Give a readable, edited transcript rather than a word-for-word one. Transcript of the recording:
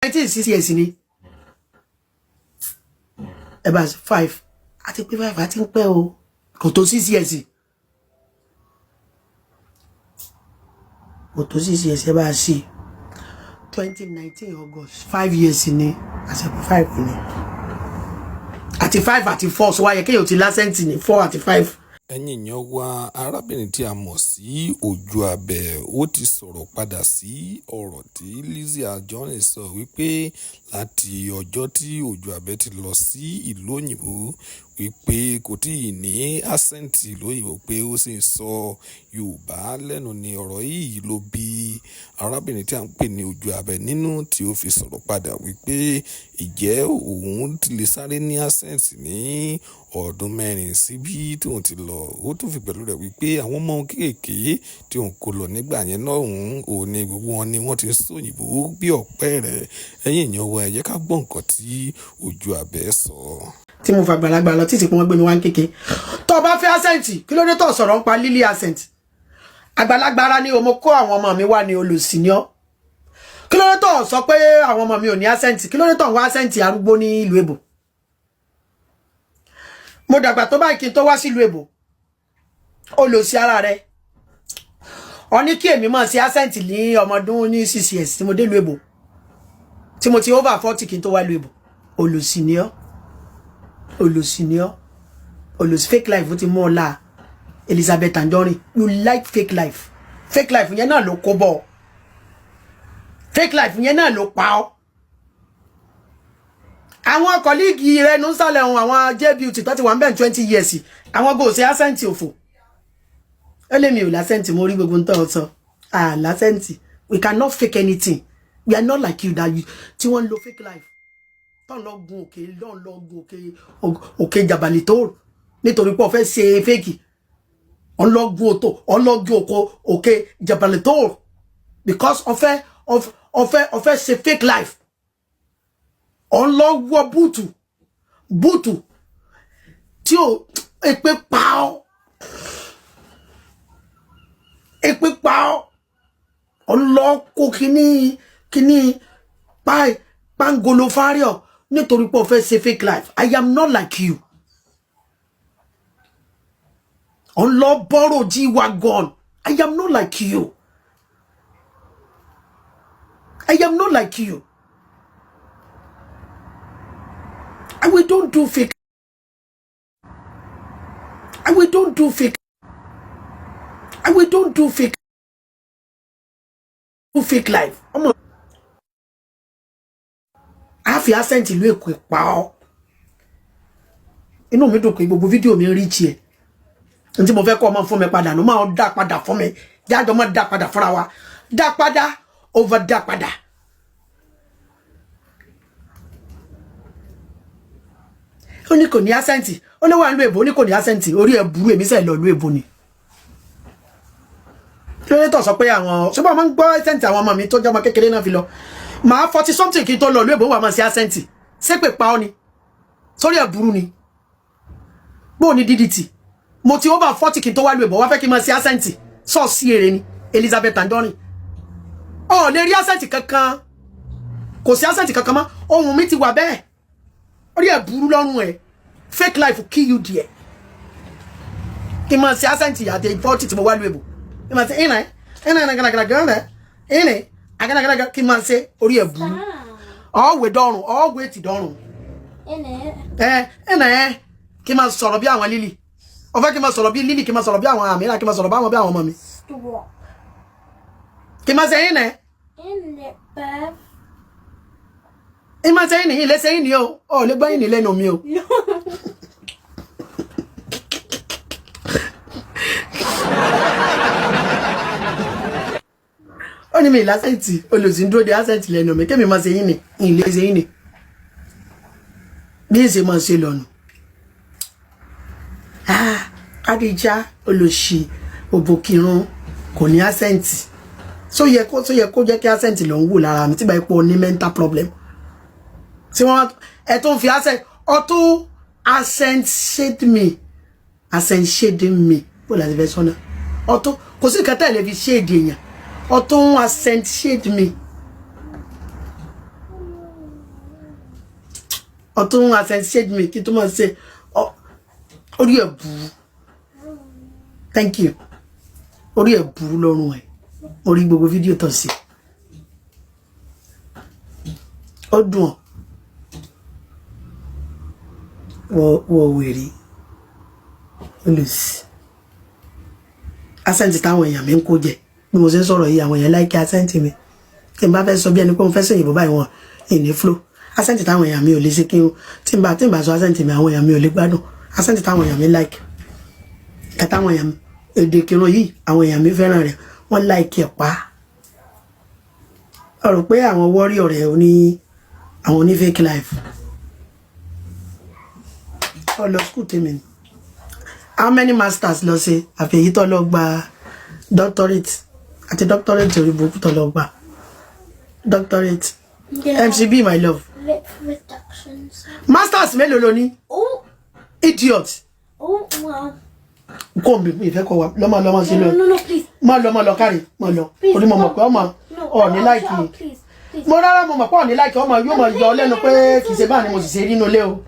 19 6 years ni ẹ bá 5 àti pé 5 àti ń pẹ́ o, kò tó 6 years, kò tó 6 years. Ẹ bá ṣe 2019 August, 5 years ni, àṣẹkù 5 ni, àti 5 àti 4 so wáyé kéèyàn ti l'accent ní 4 àti 5. Ẹ̀yin èèyàn wa, arábìnrin tí a mọ̀ sí Ojuabẹ, ó ti sọ̀rọ̀ padà sí ọ̀rọ̀ tí Lizzy Anjorin sọ wípé láti ọjọ́ tí Ojuabẹ ti lọ sí ìlú òyìnbó, wípé kò tí ì ní accent ìlú òyìnbó, pé ó sì ń sọ Yorùbá lẹ́nu ní. Ọ̀rọ̀ yìí ló bí arábìnrin tí a ń pè ní Ojuabẹ nínú, tí ó fi sọ̀rọ̀ padà wípé ìjẹ́ òun ti lè sáré ní accent ní ọdún 4 síbí tí òun ti lọ. Ó tún fi pẹ̀lú rẹ̀ wípé àwọn ọmọ kéékèèké tí òun kó lọ nígbà yẹn náà, òun ní gbogbo wọn ni wọ́n ti ń sọ òyìnbó bí ọ̀pẹ rẹ̀. Ẹ̀yin èèyàn wa, ẹ jẹ́ ká gbọ́ nǹkan tí Ojuabẹ sọ. Tí mo fàgbàlagbà lọ títí pé wọ́n gbé mi wá ń kéke, tó o bá fẹ́ accent, kí ló dé tó sọ̀rọ̀ ń pa lílí accent? Àgbàlagbà ara ni o, mo kó àwọn ọmọ mi wá ní, olùsí ni ọ́. Kí ló dé tó sọ pé àwọn ọmọ mi ò ní accent? Kí ló dé tó ń wá accent arúgbó ní ìlú èbò? Mo dàgbà tó báyìí kí n tó wá sílùú èbò. Olùsí ara rẹ, ọ ní kí èmi máa ṣe accent ní ọmọdún ní 6 years tí mo dé ìlú èbò, tí mo ti over 40 kí n tó wá ìlú èbò. Olùsí ni ọ́, olùsí ni ọ́, olùsí. Fake life ti mú ọ la. Elizabeth Anjorin, you like fake life. Fake life yẹn náà ló kó bọ̀, fake life yẹn náà ló pa ọ́. Àwọn colleague rẹ̀ ń sàlẹ̀ ohun, àwọn J Beauty tó ti wà ń bẹ̀ 20 years, àwọn kò ṣe accent òfò. Ó lè mi ò l'accent. Mo rí gbogbo ń tọ́ ọ sọ. Ah, l'accent, we cannot fake anything. We are not like you that you tí wọ́n ń lo fake life, tó ń lọ gun òkè, lọ́n lọ gun òkè, òkè jàbàlì tó nítorí pé ó fẹ́ ṣe fake. Ọlọ́gun òtò, ọlọ́gun òkò, òkè jàbàlì tó because ó fẹ́ ṣe fake life. Ọlọ́wọ́ búùtù búùtù tí ò èpè pa ọ́, èpè pa ọ́. Ọlọ́kọ kíní kíní pangolo fáríọ̀ nítorí pé o fẹ́ ṣe fake life. I am not like you. Ọlọ́ borrow G-Wagon. I am not like you. I am not like you. I we don't do fake. I we don't do fake. I we don't do fake. Do fake life. Ọmọ a fi accent ìlú Èkó pa ọ́. Inú mi dùn pé gbogbo fídíò mi ń rí tiẹ̀. N tí mo fẹ́ kọ́ ọmọ fún mi padà ló máa dá padà fún mi. Jájọ́ máa dá padà fúnra wa. Dá padà over dá padà. Ó ní kò ní accent, ó ní wà nílùú èbó, ó ní kò ní accent. Orí ẹ̀ burú. Èmi sẹ̀ lọ ìlú èbó ni. Kí ló dé tó sọ pé àwọn ṣé bá máa ń gbọ́ accent àwọn ọmọ mi tó jẹ́ ọmọ kékeré náà fi lọ? Màá 40 something kí n tó lọ ìlú èbó, wà máa ṣe accent. Ṣépè pa ọ́ ni? Sórí ẹ̀ burú ni? Bóò ní DDT, mo ti over 40 kí n tó wá ìlú èbó, wá fẹ́ kí n máa ṣe accent. Sọ́ọ̀sì èrè ni Elizabeth Anjorin. Ọ̀ lè rí accent kankan, kò sí accent kankan mọ́. Ohun mi ti wà bẹ́ẹ̀. Orí ẹ̀ burú lọ́rùn ẹ̀. Fake life kill you there. Kí n máa ṣe accent àti 40 tí mo wá ìlú èbó, kí n máa ṣe ìrìn ìrìn ìrìn ìrìn ìrìn, kí n máa ṣe. Orí ẹ̀ burú. Ọ̀wé dọ́rùn, ọ̀wé ti dọ́rùn. Ẹ ẹ nà ẹ kí n máa sọ̀rọ̀ bí àwọn lílì. Ó fẹ́ kí n máa sọ̀rọ̀ bí lílì, kí n máa sọ̀rọ̀ bí àwọn àmìlà, kí n máa sọ̀rọ̀ bí àwọn ọmọ mi. Kí n máa ṣe yín nà ẹ. Ẹ máa ṣe yín nìyí, lẹ́sẹ̀ yín ni o. Ò lè gbọ́ yín ní lẹ́nu mi o. Ó ní mi l'accent, olùsí ń dúró de accent lẹ́nu mi. Kémi máa ṣe yín ni ìlé ṣe yín ni bí ń ṣe máa ṣe lọ́nu. Kádìjà, olùsí òbòkìrun kò ní accent. Só yẹ kó jẹ́ kí accent lọ ń wò lára mi tí bá ipò ní mental problem tí wọ́n ẹ tó ń fi accent ọtún accent shade me, accent shade me. Bó láti fẹ́ sọ́nà ọtún, kò sí nǹkan tẹ́ lè fi shade èèyàn. Ọtún accent shade me. Ọtún accentuate mi kí tó máa ṣe orí ẹ̀ burú. Thank you. Orí ẹ̀ burú lọ́rùn ẹ̀. Orí gbogbo fídíò tó ṣe, ó dùn ọ́. Wọ wèrè olùsí. Accent táwọn èèyàn mi ń kó jẹ bí mo ṣe ń sọ̀rọ̀ yìí, àwọn èèyàn like accent mi. Tí n bá fẹ́ sọ bí ẹni pé mo fẹ́ sọ òyìnbó báyìí, wọn ìní flow. Accent táwọn èèyàn mi ò lè ṣe kí n tí n bá sọ accent mi, àwọn èèyàn mi ò lè gbádùn. Accent táwọn èèyàn mi like kẹta, àwọn èèyàn mi, èdè kírun yìí, àwọn èèyàn mi fẹ́ràn rẹ̀, wọ́n like ẹ̀ pa. Ọ̀rọ̀ pé àwọn warrior rẹ̀ oní àwọn oní fake life ọ lọ school tèmi ni. How many masters lọ ṣe? Àfi èyí tó lọ gba doctorate àti doctorate orí burúkú tó lọ gba doctorate. Yeah. MCB, my love. Lip reductions. Masters mélòó ló ní? Oh, Idiot. oh, wow. Kó mi ìfẹ́ kọ wa lọ́mọ lọ́mọ sí No, lọ. no, no, please. Má lọ, má lọ kárí, má lọ. Please. Orí mo mọ̀ pé ọmọ No, ọ̀ọ́ni I'll like. shut up, please, please. Mo rárá, mo mọ̀ pé ọ̀ọ́ni like ọmọ yóò mọ̀ yọ ọ lẹ́nu pé kì í ṣe báà ni mo sì ṣe rí inú ilé o.